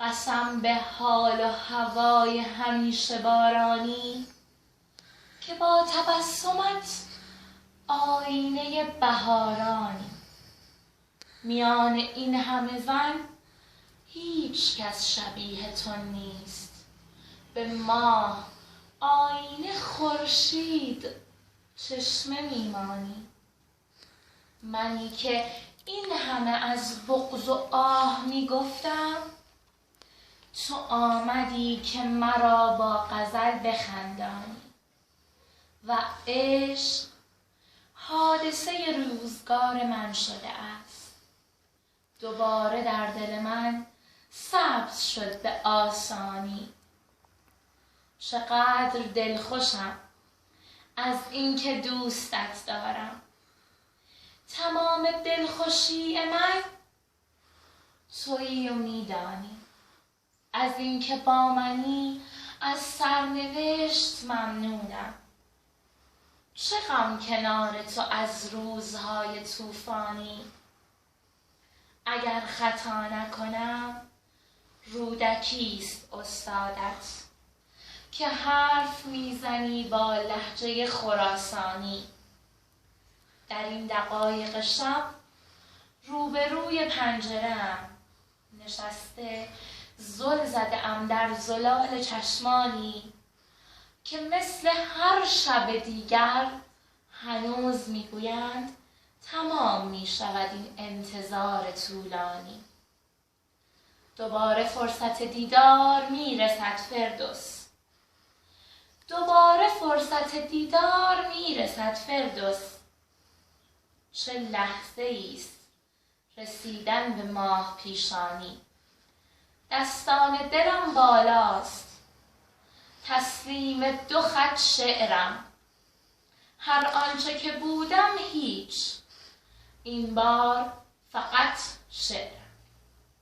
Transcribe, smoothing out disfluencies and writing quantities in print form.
قسم به حال و هوای همیشه بارانی که با تبسمت آینه بهارانی. میان این همه زن هیچ کس شبیه تو نیست، به ماه آینه خورشید چشمه میمانی. منی که این همه از بغض و آه میگفتم، تو آمدی که مرا با غزل بخندانی. و عشق حادثه روزگار من شده است، دوباره در دل من سبز شد به آسانی. چقدر دلخوشم از اینکه دوستت دارم، تمام دلخوشی من تویی و میدانی. از اینکه با منی از سرنوشت ممنونم، چه غم کنار تو از روزهای طوفانی. اگر خطا نکنم رودکیست استادت، که حرف میزنی با لهجه خراسانی. در این دقایق شب روبروی پنجره‌ام نشسته، زل زده ام در زلال چشمانی که مثل هر شب دیگر هنوز میگویند تمام میشود این انتظار طولانی. دوباره فرصت دیدار میرسد فردوس، دوباره فرصت دیدار میرسد فردوس. چه لحظه ایست رسیدن به ماه پیشانی. دستان دلم بالاست، تسلیم دو خط شعرم. هر آنچه که بودم هیچ، این بار فقط شعرم.